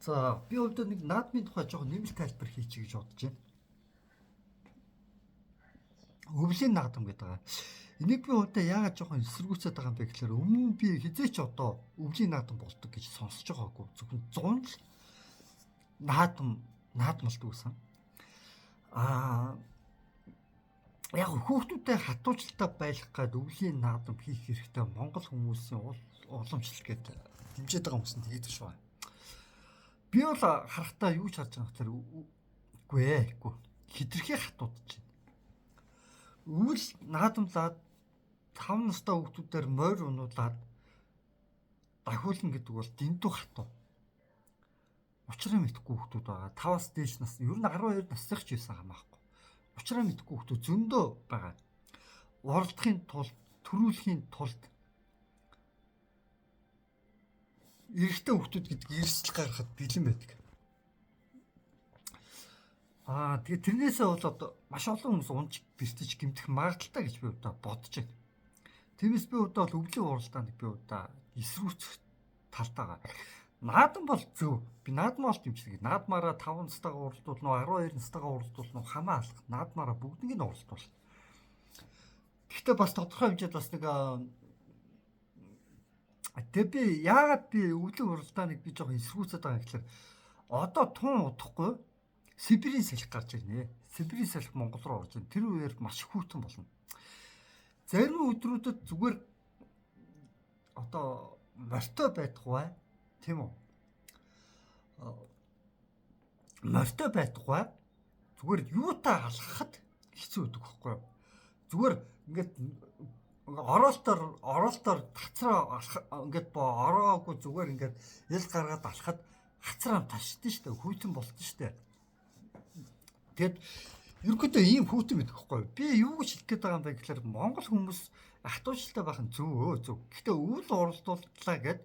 За би өнөөдөр нэг наадмын тухай жоохон нэмэлт тайлбар хийчих гэж бодож байна. Өвлийн наадам гэдэг байгаа. Энийг би өнөөдөр яагаад жоохон эсэргүүцээд байгаа юм бэ гэхээр өмнө нь би хизээч одоо өвлийн наадам болдог гэж сонсож байгаагүй. Зөвхөн 100 л наадмалдаг байсан. Аа яг хүүхдүүдэд хатуучлалтай байх гээд өвлийн наадам хийх хэрэгтэй Монгол хүмүүсийн уламжлал гэдэг дэмжиж байгаа хүмүүс нь тэгээд шүү. Би бол харахтаа юу ч харж байгаа гэхээр үгүй ээ, үгүй. Хитрхи хатуудаж байна. Өвөл наадамлаад 5 настай хүүхдүүдээр морь унуулаад дахиулна гэдэг бол дэндүү хатуу. Учраа мэдэхгүй хүүхдүүд байгаа. 5-аас дээш нас, ер нь 12 насных ч байсан хамаахгүй. Учраа мэдэхгүй хүүхдүүд зөндөө байгаа. Уралдахын тулд, төрүүлэхийн тулд эрэгтэй хүүхдүүд гэдэг эрсдэл гаргахад бэлэн байдаг. Аа тэгээ тэрнээсээ болоод маш олон хүмүүс унж бэртэж гэмтэх магадлалтай гэж би удаа бодож байна. Тиймээс би удаа бол өвлийн уралдаанд би удаа эсрүүцэх талтай байгаа. Наадам бол зөв. Би наадмаа бол дэмждэг. Наадмаараа 5 настайгаа уралдуулна уу, 12 настайгаа уралдуулна уу хамаа алах. Наадмаараа бүгднийг нь уралдуул. Гэхдээ бас тодорхой хэмжээд бас нэг тэг би яагаад би өвлийн уралдааныг би жоохон эсрүүцээд байгаа гэхээр одоо тун удахгүй Сибирийн салхи гарч ирнэ. Сибирийн салхи Монгол руу орж ирнэ. Тэр үеэр маш хүйтэн болно. Зарим өдрүүдэд зүгээр одоо морьтой байтугай тийм үү? Морьтой байтугай зүгээр юутай алхахад хэцүү байдаг байхгүй юу? Зүгээр ингээд ороолтоор хацраа алах ингээд ороогүй зүгээр ингээд ил гаргаад алхахад хацраа ташдсан шүү дээ. Хүйтэн болтон шүү дээ. Тэгэд ерөнхийдөө ийм хүйтэн байдаг байхгүй юу? Би юу гэж хэлэх гээд байгаа юм бэ гэхээр Монгол хүмүүс хатуучлалтай байх нь зөв зөв. Гэхдээ өвөл уралдууллаа гэд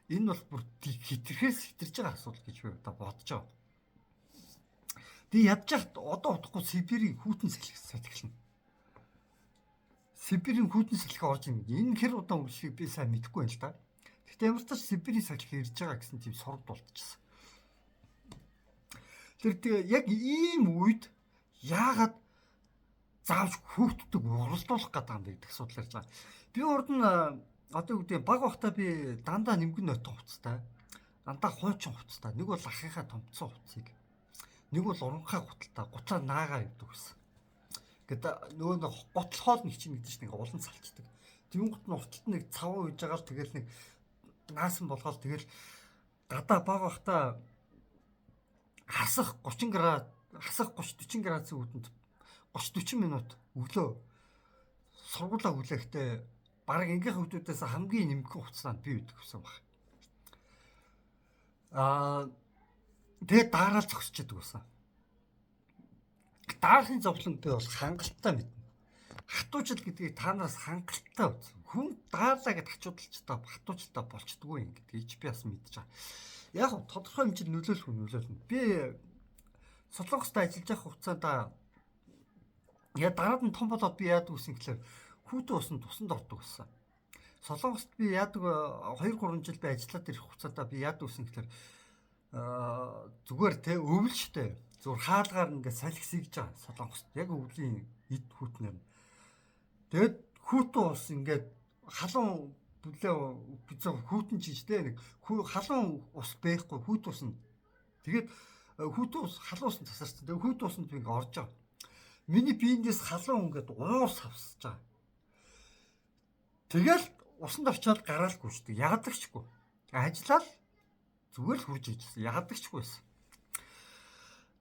энэ бол бүр хитрхээс хитэрж байгаа асуудал гэж би одоо бодож байгаа. Тэгээ ядж яхад одоо удахгүй Сибирийн хүйтэн салхи сатглана. Сибирийн хүйтэн салхи орж ирнэ. Энэ хэр удаан үргэлжлэхийг би сайн мэдэхгүй байна л да. Гэхдээ ямар ч тач Сибирийн салхи ирж байгаа гэсэн тийм сурд болчихсон. Тэр тэгээ яг ийм үед яагаад заавч хүүхдүүдийг уралдуулах гэдэг юм бэ гэдэг асуудал ярьж байгаа. Би урд нь одоо юу гэдэг баг багтаа би дандаа нэмгэн нойтон хувцастай, дандаа хуучин хувцастай. Нэг бол ахынхаа томцсон хувцсыг, нэг бол уранхай гуталтай, гутлаа наагаа явдаг гэсэн. Гэдэг нөгөө нэг гутал хоол нэг чинь гэдэг чинь нэг улан салчдаг. Тэнгут нь урталт нэг цав үйж байгаа л тэгэл нэг наасан болгоол тэгэл гадаа баг багтаа хасах 30 градус, хасах 30 40 градусын үүдэнд 30 40 минут өглөө сургуулаа хүлээхдээ бараг ангийн хүүхдүүдээс хамгийн нэмгэн хувцсанд би өгдөг гэсэн баг. Аа тэгээд дараал зогсож идэг байсан. Даахын зовлон би бол хангалттай мэднэ. Хатуужил гэдгийг та нараас хангалттай үзсэн. Хүн даалаа гэд хачуудалчтай хатуучлалтай болчдгүй юм гэдгийг би бас мэдж байгаа. Яг тодорхой хэмжээнд нөлөөлөх нь нөлөөлнө. Би Солонгост ажиллаж явах хугацаанд яа дараад нь том болоод би яадаг гэсэн гэхээр хүүтэн усанд тусанд ордог гэсэн. Солонгост би яадаг 2 3 жил би ажиллаад ирэх хугацаанд би яадаг гэсэн гэхээр зүгээр те өвөл штэ. Зүгээр хаалгаар ингээд салхи сийгж байгаа Солонгост. Яг өвлийн эд хүүтнэр. Тэгээд хүүтэн ус ингээд халуун бүлээ бизээ хүүтэн чиж те нэг халуун ус байхгүй хүүт ус нь. Тэгээд хүүтэн ус халуун усанд тасарсан. Тэгээд хүүтэн усанд би ингээд орж байгаа. Миний биендээс халуун ингээд уур савсаж байгаа. Тэгэл усанд очиод гараалгүй шүү дээ. Ягдагчгүй. Ажиллаад зүгээр л хурж ижсэн. Ягдагчгүй байсан.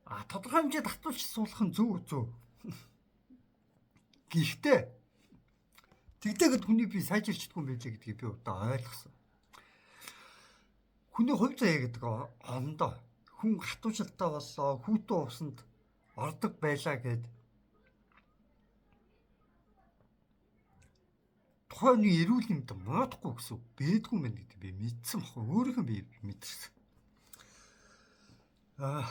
А тодорхой хэмжээд татуулж суулгах нь зөв зөв. Гэхдээ тэгдэгэд хүний бие сайжирчдгүй юм байлээ гэдгийг би одоо ойлгосон. Хүний хувь заяа гэдэг ондоо хүн хатуучлалтай боллоо, хүүтэн усанд ордог байлаа гэд тухайн үеийн эрүүл мэнд муудахгүй гэсэн бэдгүй юм байна гэдэг би мэдсэн баггүй. Өөрийнх нь би мэдэрсэн. Аа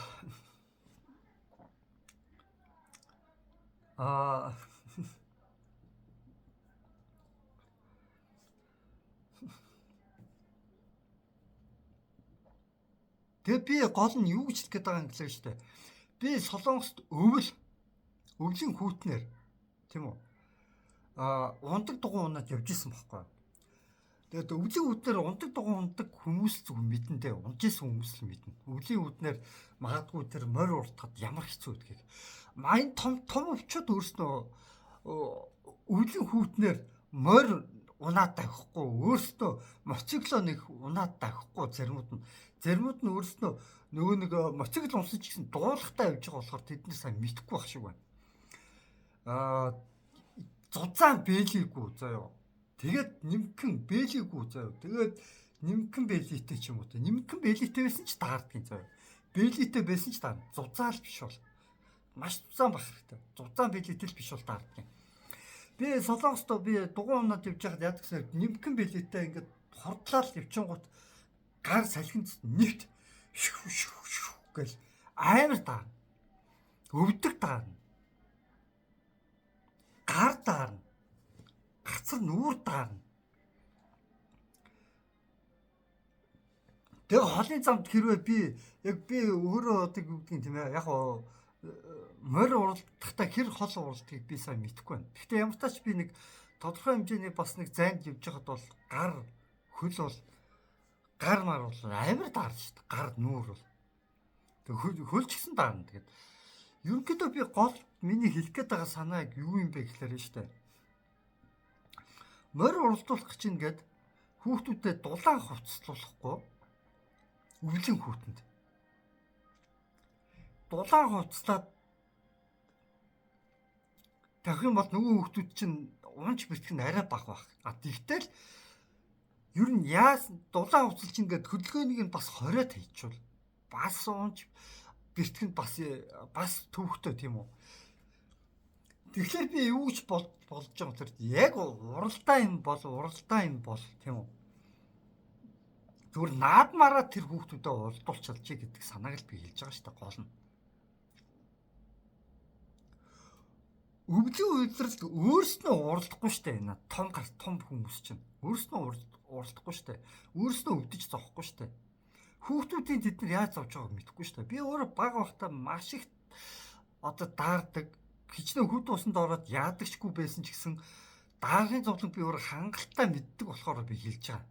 Тэгээ би гол нь юу гэж хэлэх гээд байгаа юм гэлээ шүү дээ. Би Солонгост өвлийн хүүтнэр тийм үү? Ундаг дугуй унаад явж исэн байхгүй. Тэгээд өвлийн үүднээр ундаг дугуй ундаг хүмүүс зүгээр мэдэн дээ. Унж исэн хүмүүс л мэднэ. Өвлийн үүднээр магадгүй тэр морь уртахад ямар хэцүү гэдгийг. Майн том том өвчүүд өөрснөө өвлийн хүүтнээр морь унаад тавихгүй, өөрсдөө мотоциклоо нэг унаад тавихгүй заримуд нь өөрснөө нөгөө нэг мотоцикл унсан ч гэсэн дуулахтаа явж байгаа болохоор тэд нар сайн мэдэхгүй байх шиг байна. Зузаан бэлийгүү заяа. Тэгээд нэмхэн бэлийгүү заяа. Тэгээд нэмхэн бэлийтэй ч юм уу те. Нэмхэн бэлийтэй байсан ч таардгийн заяа. Бэлийтэй байсан ч таарна. Зузаан л биш бол. Маш зузаан байх хэрэгтэй. Зузаан бэлийтэй л биш бол таардгийн. Би Солонгост би дугуй унаад явж байхад яадаг гэсээр нэмхэн бэлийтэй ингээд хурдлаад явчингууд гар салхинд нэгт шү шү шү гэл амар таарна. Өвдөг таарна. Гар таарна. Гацар нүүр таарна. Тэгээ холын замд хэрвээ би яг би өөрөө одоо юу гэдгийг тийм ээ яг морь уралдахдаа хэр хол уралдахыг би сайн мэдэхгүй байна. Гэхдээ ямар ч тач би нэг тодорхой хэмжээний бас нэг зайд явж байхад бол гар хөл бол гар мар бол амар даарна шүү дээ. Гар нүүр бол. Тэгээ хөл ч гэсэн даарна. Тэгээд ерөнхийдөө би гол миний хэлэх гээд байгаа санаа юу юм бэ гэхээр шүү дээ. Морь уралдуулах гэж ингээд хүүхдүүдэд дулаан хувцаслуулахгүй өвлийн хүүтэнд. Дулаан хувцлаад тавих юм бол нөгөө хүүхдүүд чинь унж бэртэх нь арай бага байх. А тэгтэл ер нь яас дулаан хувцалж ингээд хөдөлгөөнийг нь бас хориод хийчихвэл бас унж бэртэх нь бас төвхтөө тийм үү. Тэгэхээр би юу гэж болж байгаа тэр яг уралдаан юм бол тийм үү. Зүгээр наадмаараа тэр хүүхдүүдэд уралдуулчихлаа гэдэг санааг л би хэлж байгаа шүү дээ гол нь. Өвлийн үйлрэлд өөрснөө уралдахгүй шүү дээ. Энэ том гар том хүмүүс чинь өөрснөө уралдахгүй шүү дээ. Өөрснөө өвдөж зовхгүй шүү дээ. Хүүхдүүдийн тэд нар яаж зовж байгааг мэдэхгүй шүү дээ. Би өөрөө бага байхдаа маш их одоо даардаг. Хичнээн хөд усанд ороод яадагчгүй байсан ч гэсэн дааргын зовлон би өөрөө хангалттай мэддэг болохоор би хэлж байгаа.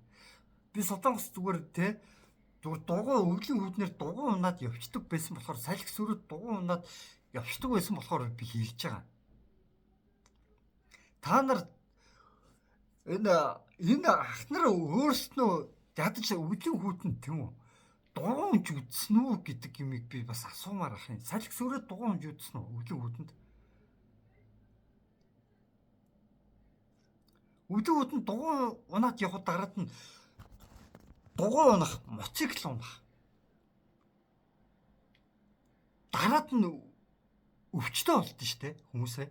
Би Солонгос зүгээр те зүгээр дугуй өвлийн хүүднэр дугуй унаад явцдаг байсан болохоор салхи сөрөд дугуй унаад явцдаг байсан болохоор би хэлж байгаа. Та нар энэ ах нар өөрснөө ядаж өвлийн хүүтэнд тийм үү дугуй унж үдсэн үү гэдэг юмыг би бас асуумаар ах юм. Салхи сөрөд дугуй унж үдсэн үү өвлийн хүүтэнд? Өвлийн хүүтэнд дугуй унаад явхад дараад нь дугуй унах, мотоцикл унах. Дараад нь өвчтөй болдсон шүү дээ хүмүүсээ.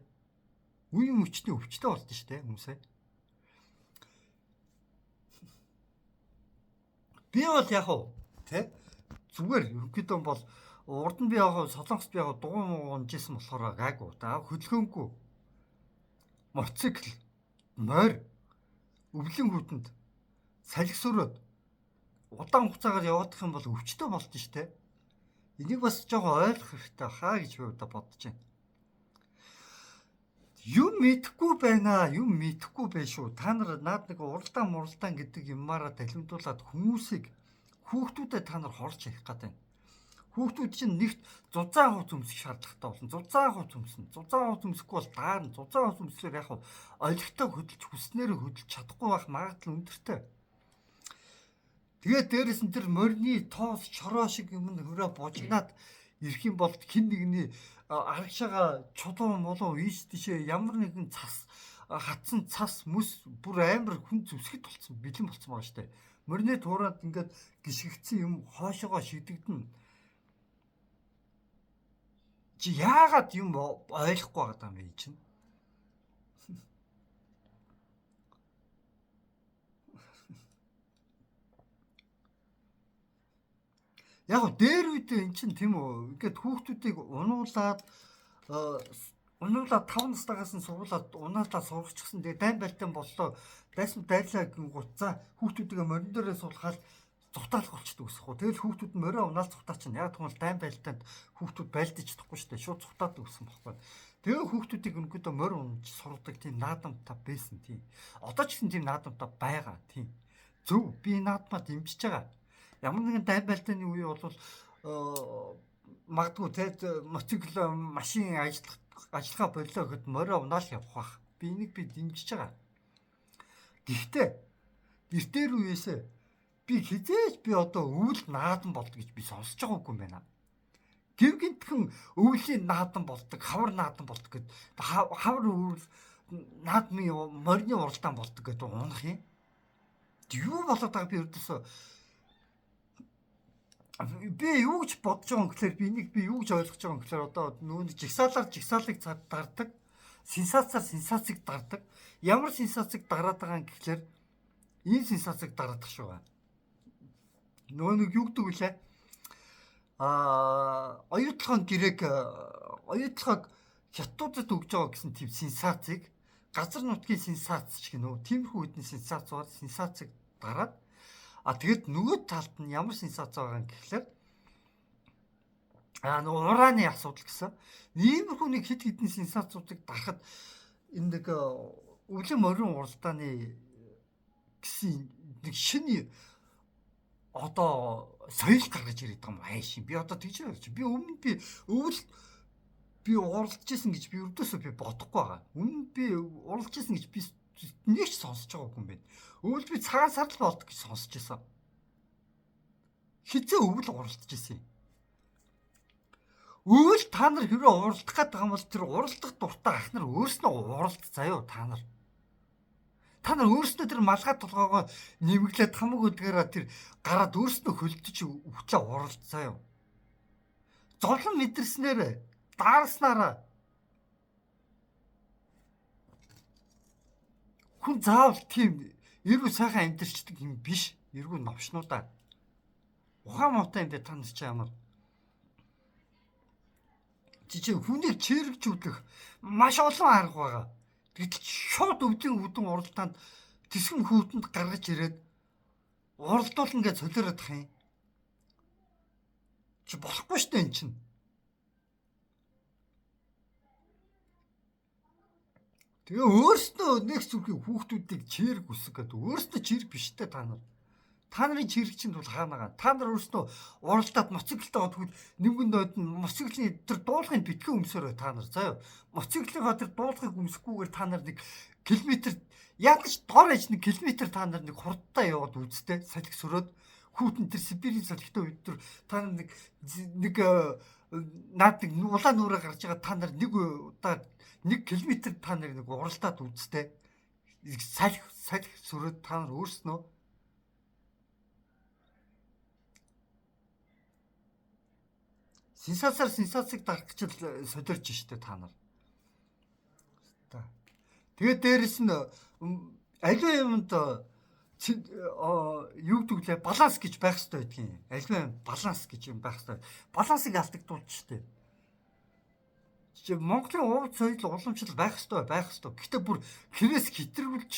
Үеийн өвчтөй өвчтөй болдсон шүү дээ хүмүүсээ. Би бол яг уу тэ зүгээр ерөнхийдөө бол урд нь би яг Солонгост би яг дугуй муу унж исэн болохоор гайгүй да хөдөлгөөнгүй мотоцикл морь өвлийн хүүтэнд салхи сөрөөд удаан хугацаагаар яваадах юм бол өвчтөй болдсон шүү дээ. Энийг бас жоохон ойлгох хэрэгтэй хаа гэж би одоо бодож байна. Юм мэдэхгүй байна, юм мэдэхгүй байх шүү. Та нар наад нэг уралдаан муралдаан гэдэг юмараа далимдуулаад хүмүүсийг хүүхдүүдэд та нар хорч явах гэдэг байна. Хүүхдүүд чинь нэгт зузаан хувц өмсөх шаардлагатай болно. Зузаан хувц өмснө. Зузаан хувц өмсөхгүй бол даарна. Зузаан хувц өмслөөр яг олигтой хөдөлж хүснээрээ хөдөлж чадахгүй байх магадлал өндөртэй. Тэгээд дээрэс нь тэр морины тоос чороо шиг юм нь хөрөө бужигнаад ирэх юм бол хэн нэгний арагшаага чулуун мулуу ийш тийшээ ямар нэгэн цас хатсан цас мөс бүр амар хүн зүсгэд болцсон бэлэн болцсон байгаа штэ. Морины тууранд ингээд гიშгэгдсэн юм хоошоогоо шидэгдэнэ. Чи яагаад юм ойлгохгүй байгаа юм бэ чинь? Яг гоо дээр үед эн чинь тийм үү ингээд хүүхдүүдийг унуулаад 5 настайгаас нь сургуулаад унаалаа сургачихсан. Тэгээ дайн балтан боллоо. Дайсан дайлаа гингүүт за хүүхдүүдийг морин дээрээ суулгаад Зугтаалах болчдөг гэсэн хөө. Тэгэл хүүхдүүд нь морио унаал зугтаа чинь. Яг тэгвэл дайн байлдаанд хүүхдүүд байлдаж чадахгүй шүү дээ. Шууд зугтаад өгсөн байхгүй. Тэгээ хүүхдүүдийг өнгөдөө морь унж сургадаг тийм наадамтай байсан тийм. Одоо ч гэсэн тийм наадамтай байгаа тийм. Зөв би наадмаа дэмжиж байгаа. Ямар нэгэн дайн байлдааны үе бол магадгүй те мотоцикл машин ажиллагаа боллоо гэхэд морио унаал явах бах. Би энийг би дэмжиж байгаа. Гэхдээ эртээр үеэсээ би хизээж би одоо өвөл наадам болдог гэж би сонсож байгаагүй юм байна. Гів гинтхэн өвлийн наадам болдог, хавар наадам болдог гэд хавар өвөл наадмын морины уралдаан болдог гэдэг унах юм. Юу болоод байгаа би өрдөөсөө би юу гэж бодож байгаа юм гэхээр би энийг би юу гэж ойлгож байгаа юм гэхээр одоо нөгөө жигсаалаар жигсаалыг дардаг, сенсацаар сенсацийг дардаг. Ямар сенсацийг дараад байгаа юм гэхээр энэ сенсацийг дараад шүү байгаа. Нөгөө нэг юу гэдэг вүлээ? Оюутлогын гэрээг оюутлогыг хятадуудад өгж байгаа гэсэн тийм сенсацийг газар нутгийн сенсац ч гэнэ үү. Тиймэрхүү үдний сенсац бол сенсацийг дараад тэгэд нөгөө талд нь ямар сенсац байгаа юм гэхлээр нөгөө урааны асуудал гэсэн. Иймэрхүү нэг хэд хэдэн сенсацуудыг дарахад энэ нэг өвлийн морин уралдааны гэсэн нэг шинэ одоо соёл гаргаж ирээд байгаа юм ааш. Би одоо тэгж ярьж. Би өмнө би өвөл би уралдаж исэн гэж би өрдөөсөө би бодохгүй байгаа. Өмнө би уралдаж исэн гэж би нэг ч сонсож байгаагүй юм байна. Өвөл би цагаан сард л болдог гэж сонсож исэн. Хизээ өвөл уралдаж исэн юм. Өвөл та нар хэрвээ уралдах гээд байгаа юм бол тэр уралдах дуртай ах нар өөрснөө уралд заяа та нар. Та нар өөрснөө тэр малгай толгоогоо нэмэглээд хамаг өдгөөрөө тэр гараад өөрснөө хөлдөж өвчөө уралд заяа. Зовлон мэдэрснээр даарснараа хүн заавал тийм эргүү сайхан амьдарчдаг юм биш. Эргүү новшнуудаа. Ухаан муутай юм бэ та нар чи ямар. Чи хүнийг чирэгжүүлэх маш олон арга байгаа. Гэтэл шууд өвлийн үүдэн уралдаанд тэсгэн хүүтэнд гаргаж ирээд уралдуулна гэж солиороод тах юм. Чи болохгүй штэ эн чинь. Тэгээ өөрснөө нэг зүрхийн хүүхдүүдийг чирэг үсэг гэдэг. Өөрснөө чирэг биш тэ та нар. Та нарын чирэг чинь бол хаана байгаа. Та нар өөрснөө уралдаад мотоциклтайгаа тэгвэл нэмгэн нойд нь мотоциклийн тэр дуулгын битгий өмсөөрэй та нар. Заяа. Мотоциклийнхаа тэр дуулгыг өмсөхгүйгээр та нар нэг километр ядаж дор аж нэг километр та нар нэг хурдтай яваад үзтээ салхи сөрөөд хүүтэн тэр Сибирийн салхитай үед тэр та нар нэг нэг наад нэг улаан нүрээ гарч байгаа та нар нэг удаа 1 километр та нар нэг уралдаад үзтээ салхи салхи сөрөөд та нар өөрснөө сенсацаар сенсацийг дарах гэж л солиорч штэ та нар. Тэгээд дээрэс нь аливаа юмд юу гэдэг лээ баланс гэж байх хэрэгтэй байдгийн. Аливаа юм баланс гэж юм байх хэрэгтэй. Балансыг алдагдуулж штэ. Чи Монголын уур соёл уламжлал байх хэрэгтэй байх хэрэгтэй. Гэхдээ бүр хэрээс хитрүүлж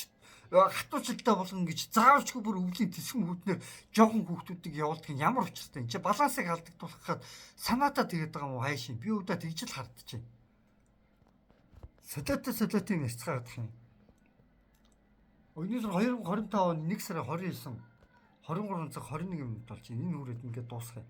хатуучлалтай болгон гэж заавчгүй бүр өвлийн тэсгэн хүүтнэр жоохон хүүхдүүдийг явуулдаг нь ямар учиртай. Энд чи балансыг алдагдуулахад санаатаа тэгээд байгаа юм уу хайшин. Би өвдөө тэгж л хардчих. Солиотой солиотой юм ярьцгаад юм. Өнөөдөр 2025 оны 1 сарын 29 23 цаг 21 минут болж байна. Энэ хүрээд ингээд дуусгая.